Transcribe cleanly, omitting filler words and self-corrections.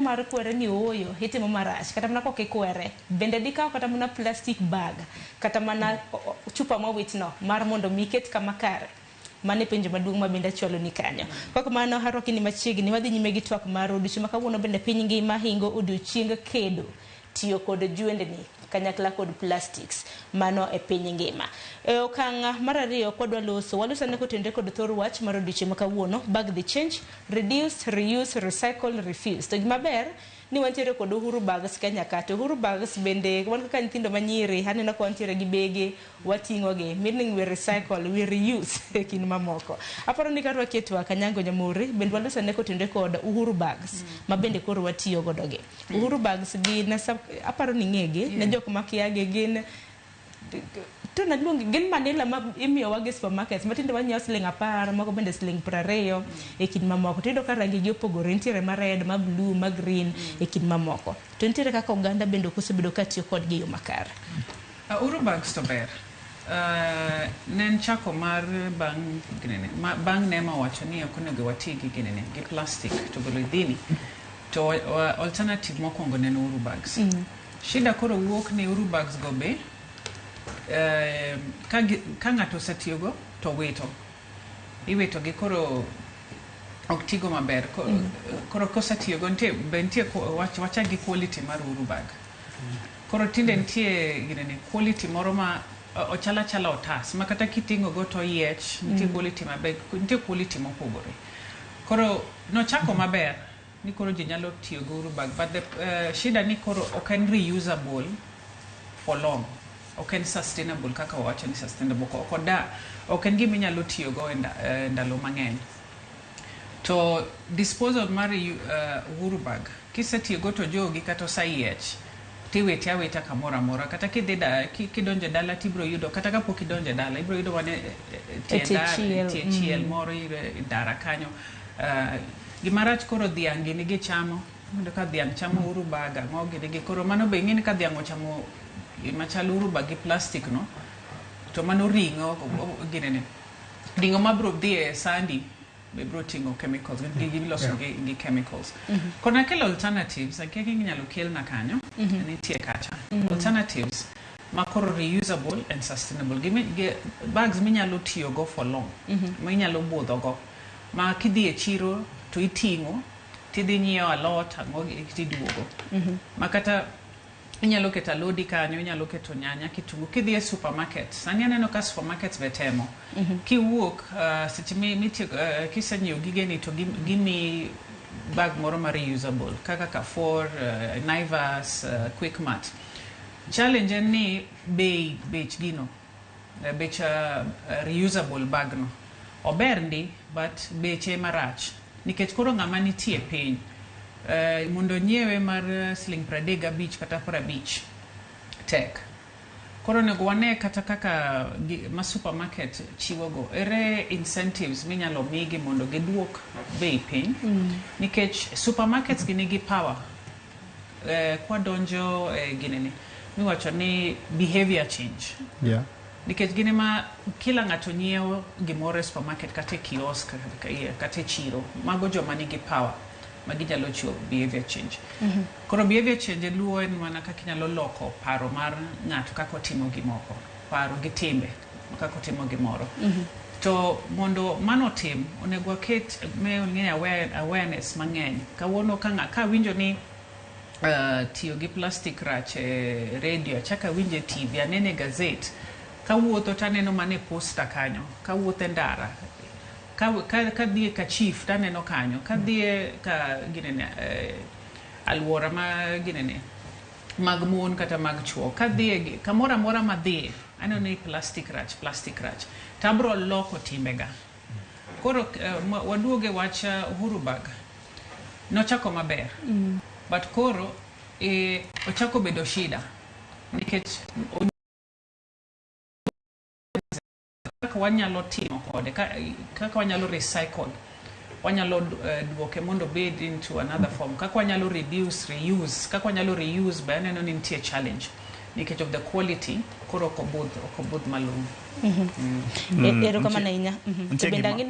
Mar kwere ni ooyo, itimo marach, kata mana kok ikwere, bende dikaw kata mana plastic bag, kata mana chupa mowit no, mar mondo mi iket kama kare? Mano e penjo maduong' ma bende achwalo ni kanyo. Kok mano, arwaki ni machiegni, wadhi nyime gi twak mar odiochieng' ma kawuono bende piny ngima hingo odiochieng kedo tiyo kod jwendni kanyakla kod plastics mano e piny ngima. E okang' mar ariyo kwadwa loso, waloso ane kotenre kod thor wach mar odiochieng' ma kawuono, bag the change, reduce, reuse, recycle, refuse. To gima ber ni wantiere kod Uhuru Bags Kenya ka. To Uhuru Bags bende wan kaka nyithindo manyiri aneno ka wantiere gi bege wating'o gi, meaning we recycle, we reuse e kind mamoko. Aparo ni karwaki e twak Anyango Nyamori, bende waloso ane kotenre kod Uhuru Bags ma bende koro watiyo godo gi. Uhuru Bags gin aparo ni ing'egi, ne jok makia gi gin to naluongi gin manila ma imiyowa gi supermarkets ma tinde wanyiewo siling 10, moko bende siling 20 e kind mamoko. To iyudo ka rangi gi opogore, nitiere ma red, ma blue, ma green e kind mamoko. To nitiere kaka oganda bende ok osebedo ka tiyo kodgi e yo makare. Uhuru Bags to ber. Ne en chako mar bang' ginene, ma, bang' NEMA owacho ni ok onego wati gi ginene, gi plastic to golo idhini. To alternative mokwongo ne en Uhuru Bags. Shida koro wuok ni Uhuru Bags go be ka ng'ato osetiyogo to wito. Iwito gi koro ok tigo maber. Koro kosetiyogo nitie be nitie wachak gi quality mar Uhuru Bag. Koro tinde nitie ginene quality moro ma ochalo achala otas ma kata kiting'o go to oyiech, nitie quality maber, nitie quality mopogore. Koro nochako maber ni koro ji nyalo tiyo gi Uhuru Bag, but the shida ni koro ok en reusable for long. Ok en sustainable kaka wawacho ni sustainable. Ok oda, ok en gima inyalo tiyo go e ndalo mang'eny. To disposal mar Uhuru Bag, kisetiyogo to jogi kata oseyiech, tiwite awita kamoro amora. Kata kidhi da, kidonjo e dala tibiro yudo, kata kapok idonjo e dala, ibiro yudo mana e tie tie ndara, chiel, tie chiel moro, e ndara kanyo. Gima rach koro dhiang' gini gichamo, iyudo ka dhiang' chamo Uhuru Bag, ang'o gini gi. Koro mano be ing'e ni ka dhiang' ochamo gima chal Uhuru Bag gi plastic no, to mano ring'o, ginene. Ring'o mabiro dhi e sandi, be biro ting'o chemicals, gigi miloso gi chemicals. Koro nakelo alternatives, akia ka inyalo kelna kanyo, nitie kacha. Alternatives ma koro reusable and sustainable. Bags minyalo tiyogo for long, minyalo budhogo. Ma kidhi e chiro to iting'o, tidhi nyiewo alot, ang'o gi tiduogo. Ma kata inyalo keto alodi kanyo, inyalo keto nyanya, kitungu. Kidhi e supermarket, sani aneno ka supermarkets be temo. Kiwuok, seche mitieko, kisenyiewo gigeni to gimiyi bag moro ma reusable, kaka Carrefour, Naivas, Quickmart. Challenge en ni bech gino, bech reusable bag no. Ober ndi, but beche marach. Nikech koro ng'ama nitie piny, mondo nyiewe mar siling 35 kata 50, tek. Koro onego wane kata kaka ma supermarket chiwogo, ere incentives minyalo migi mondo giduok bei piny. Nikech supermarkets gi nigi power. Kwadonjo e ginene, miwacho ni behavior change. Nikech gin ema kila ng'ato nyiewo gimoro e supermarket kata e kiosk kata e chiro. Mago joma nigi power ma ginyalo chiwo behavior change. Koro behavior change luwo en mana kaka inyalo loko paro mar ng'ato kaka otimo gimoko. Paro gi timbe kaka otimo gimoro. To mondo mano otim, onego waket me awareness mang'eny. Kawuono ka awinjo ni tiyo gi plastic rach e radio, achako awinjo e TV, aneno e gazet, kawuotho taneno mana e poster kanyo, kawuotho e ndara, kadhi e ka chief taneno kanyo, kadhi e ka ginene, alwora ma ginene, mag mon kata mag chuo, kadhi e kamoro amora madhiye, aneno ni plastic rach, plastic rach, to abro loko timbega. Koro waduogo e wach Uhuru Bag. Nochako maber. But koro ochako bedo shida. Nikech kaka wanyalo timo kode, kaka wanyalo recycle, wanyalo duoke mondo obed into another form, kaka wanyalo reduce, reuse, kaka wanyalo reuse, be aneno ni nitie challenge nikech of the quality, koro ok obudh malong'o. Erokamano ahinya. Nitie To bende gima ang'e ni